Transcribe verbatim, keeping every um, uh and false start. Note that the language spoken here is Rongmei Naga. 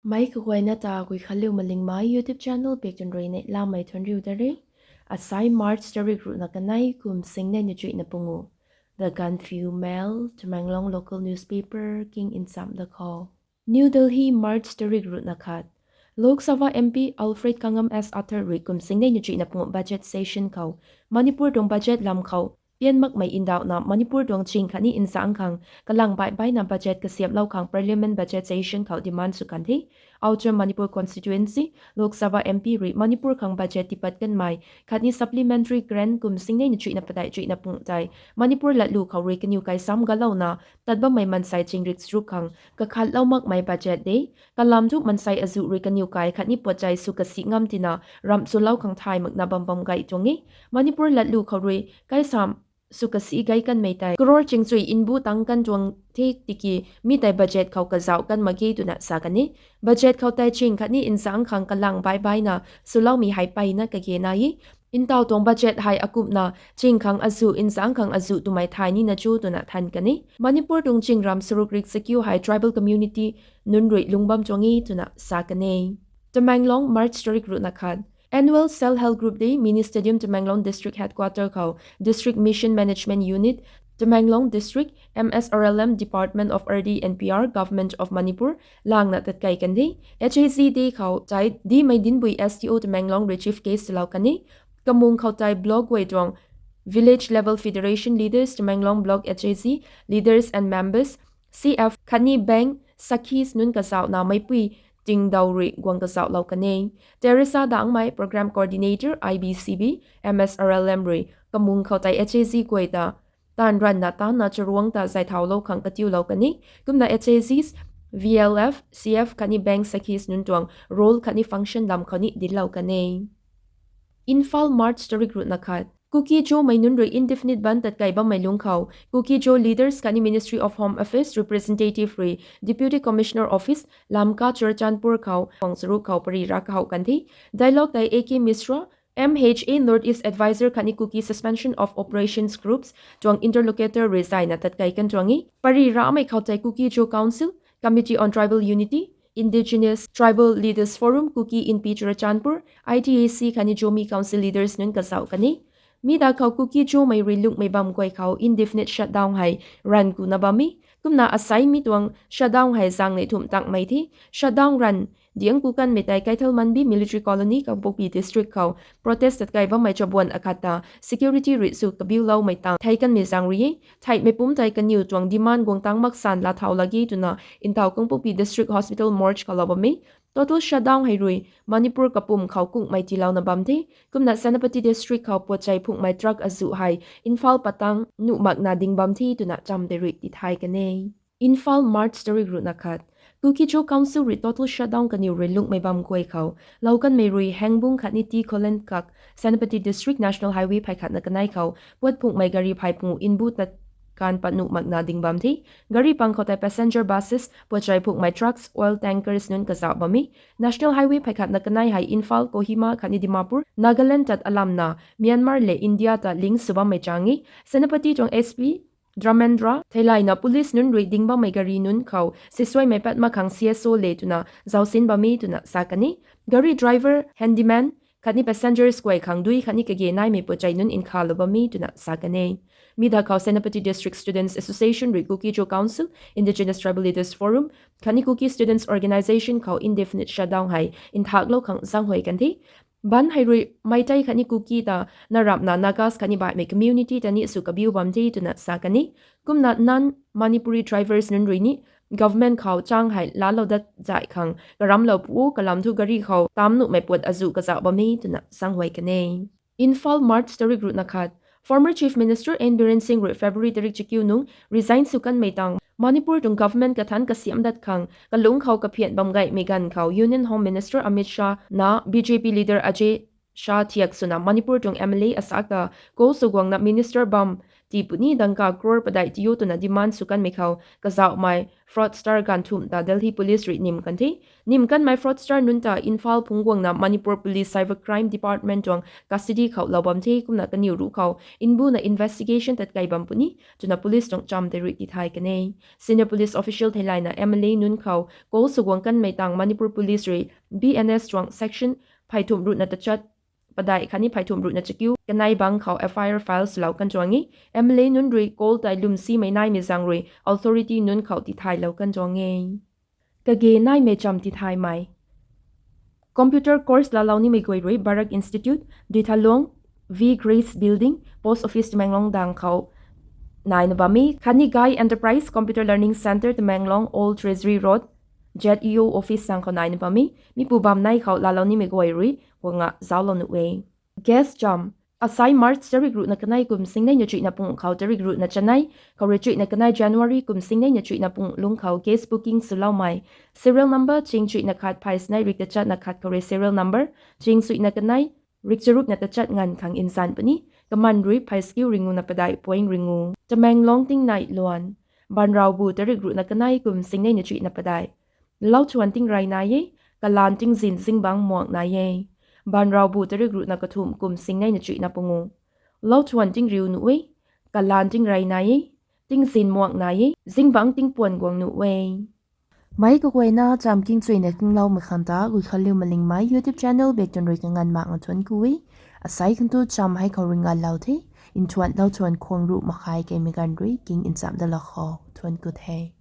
Meic kaguayna ta Guikhanliu Malingmei YouTube channel bak tun rui neihlamei thuanriu da re. Asai March tarik ruhna kanei kum singnei na chuihna pungu. The Gaanphiu Mail, Tamenglong local newspaper king nchamc da khou. New Delhi, March tarik ruhna khat. Lok Sabha M P Alfred Kanngam S Arthur rui kum singnei na chuihna pungu budget session khou Manipur tuang budget lam khou pian makmei ndauhna Manipur tuang ching khatni nzangc khang kalang baih baihna budget kasiamhlou khang Parliament budget session khou demand sw kan the. Outer Manipur Constituency, Lok Sabha M P rui Manipur khang budget tipat kanmei khatni supplementary grant kum singnei na chuihna padeih chuihna pung tei Manipur latlu khou rui kaniw kai sam galouna tat bammei mansei chingrik charuk khang kakhatlou makmei budget de. Kalam thu mansei azuh rui kaniw kai khatni puatchei sw kasi ngam tina ramh swlou khang thay makna bam bam gay tuang e. Manipur latlu khou rui kai sam sw kasi gay kanmei tei crore chingchui mbu tang kan tuang the tiki mi tei budget khou kazauh kan mak ge twna sa kan e. Budget khou tei ching khatni nzangc khang kalang baih baihna swloumei hei mpeyna kage nai e. Ntaw tuang budget hei akumhna ching khang azuh nzangc khang azuh twmei thay nina cho twna than kan e. Manipur tuang ching ram charuk rik chakiu hei tribal community nunc rui lungc bam tuang e twna sa kan e. Tamenglong, March tarik ruhna khat. Annual Self Help Group Day, Mini Stadium, Tamenglong District Headquarter khou District Mission Management Unit, Tamenglong District, M S R L M, Department of R D and P R, Government of Manipur langna tatkai kan the. H A G Day khou tei Dmei Dinbui, S D O Tamenglong rui chief guest lou kan e. Kamung khou tei block guay tuang village level federation leaders, Tamenglong Block H A G leaders and members, C F khatni bank sakhis nunc kazauhna meipui tingdaw rui guang kazauhlou kan e. Teresa Dangmei, program coordinator, I B C B, M S R L M rui kamung khou tei H A G guay ta taanv ranvna taanna charuang ta zay thaulou khang katiulou kan e. Kumna H A Gs, V L F, C F khatni bank sakhis nunc tuang role khatni function lam khou ni dinclou kan e. Imphal, March tarik ruhna khat. Kuki-Zomei nunc rui indefinite bandh tatkai bammei lungc khou Kuki-Zo leaders khatni Ministry of Home Affairs representative rui Deputy Commissioner Office, Lamka, Churachandpur khou pang charuk khou pary ra kahou kan the. Dialogue tei A K Mishra, M H A North East Advisor khatni Kuki Suspension of Operations Groups tuang interlocutor rui zayna tatkai kan tuang e. Pary ramei khou tei Kuki-Zo Council, Committee on Tribal Unity, Indigenous Tribal Leaders Forum, Kuki Inpi Churachandpur, I T A C khatni Zomi Council leaders nunc kazauh kan e. Mi da khou Kuki-Zomei rui lungmei bam guay khou indefinite shutdown hei ranv kuna bam e. Kumna asei mi tuang shutdown hei zaengnei thumh tangmei the. Shutdown ranv diang ku kanmei tei Keithelmanbi Military Colony, Kangpokpi District khou protest tatkai bammei chabuan akhat ta security rui sw kabiuloumei tang thei kanmei zaeng rui e. Theihmei pumc tei kaniw tuang demand guang tang mak san laa thau lage twna ntaw Kangpokpi District Hospital morgue khou lou bam e. Total shutdown hei rui Manipur kapwm khou kungmei tiilouna bam the. Kumna Senapati District khou puatchei phunghmei truck azuh hei Imphal patang nuh makna ding bam the twna cham tei rui tithay kan e. Imphal, March tarik ruhna khat. Kuki-Zo Council rui total shutdown kaniw rui lungmei bam guay khou lou kanmei rui Hengbung khatni T Kholen kak Senapati District National Highway phey khatna kanei khou puat phunghmei gari phey pungu mbu tat kan pat nuh makna ding bam the. Gari pang khou tei passenger buses, puatchei phunghmei trucks, oil tankers nunc kazauh bam e. National Highway phey khatna kanei hei Imphal, Kohima khatni Dimapur, Nagaland tat alamna Myanmar le India ta link sw bammei chang e. Senapati tuang S P Dharmendra theilayna police nunc rui ding bammei gari nunc khou sisuaimei pat mak khang C S O le twna zausin bam e twna sa kan e. Gari driver, handyman khatni passengers guay khang dui khatni kage naimei puatchei nunc nkhavlou bam e twna sa kan e. Mi da khou Senapati District Students Association rui Kuki-Zo Council, Indigenous Tribal Leaders Forum khatni Kuki Students Organisation khou indefinite shutdown hei nthaklou khang zaenghuay kan the. Bandh hei rui Meitei khatni Kuki ta na ramhna Nagas khatni baihmei community ta ni sw kabiu bam the twna sa kan e. Kumna non-Manipuri drivers nunc rui ni government khou chang hei laalou dat zay khang karamlou pu o, kalam thu gari khou tam nuhmei puat azuh kazauh bam e twna zaenghuay kan e. Imphal, March tarik ruhna khat. Former Chief Minister N Biren Singh rui February tarik chakiu nung resign sw kanmei tang Manipur tuang government kathanc kasiamh dat khang kalungc khou kaphian bam gaymei ganv khou Union Home Minister Amit Shah na B J P leader Ajay Shah thiak swna Manipur tuang M L A asak ta call sw guangna minister bam tii puni dangka crore padeih tiu twna demand sw kanmei khou kazauhmei fraudster ganv thumh ta Delhi police rui nim kan the. Nim kanmei fraudster nunc ta Imphal phungc guangna Manipur Police Cyber Crime Department tuang custody khou lou bam the. Kumna kaniw ruc khou mbuna investigation tat kei bam puni twna police tuang cham tei rui tithay kan e. Senior police official theilayna M L A nunc khou call sw guang kanmei tang Manipur police rui B N S tuang section phey thumh ruhna tachat padeih khatni phey thumh ruhna chakiu kanei bang khou F I R file swlou kan tuang e. M L A nunc rui call tei lwmsimei naimei zaeng rui authority nunc khou tithaylou kan tuang e. Kage naimei cham tithaymei. Computer course laalou nimei guay rui Barak Institute, Duithalong, V Grace Building, Post Office Tamenglong dang khou naina bam e. Khatni Gai Enterprise Computer Learning Centre Tamenglong, Old Treasury Road, Z E O office sang khou naina bam e. Mi pu bam nei khou laalou nimei guay rui guang a zauclou nuh e. Guest cham. Asai March tarik ruhna kanei kum singnei na chuihna pung khou tarik ruhna chanei khou rui chuihna kanei January kum singnei na chuihna pung lungc khou guest booking swloumei serial number ching chuihna khat phey sinei rik tachatna khat khou rui serial number ching chuihna kanei rik charukna tachat nganv khang nzan puni. Kaman rui phey skiu ringuna padeih point ringu. Tamenglong tingnei luan. Banraubu tarik ruhna kanei kum singnei na chuihna padeih. Lauthuan tingrey nai e, kalan tingzin zingbangc muak nai e. Banraubu tarik ruhna kathumh kum singnei na chuihna pungu. Lauthuan tingriu nuh e, kalan tingrey nai e, tingzin muak nai e, zingbangc tingpuan guang nuh e. Meic kaguayna cham kingchuina kingloumei khang ta Guikhanliu Malingmei YouTube channel bak tun rui kanganv makna thuanc ku e. Asei khang tu cham hei khou rui nganlou the. Nthuan lauthuan khwang ruh makhai keimei ganv rui king nchamc dalou khou thuanc ku the.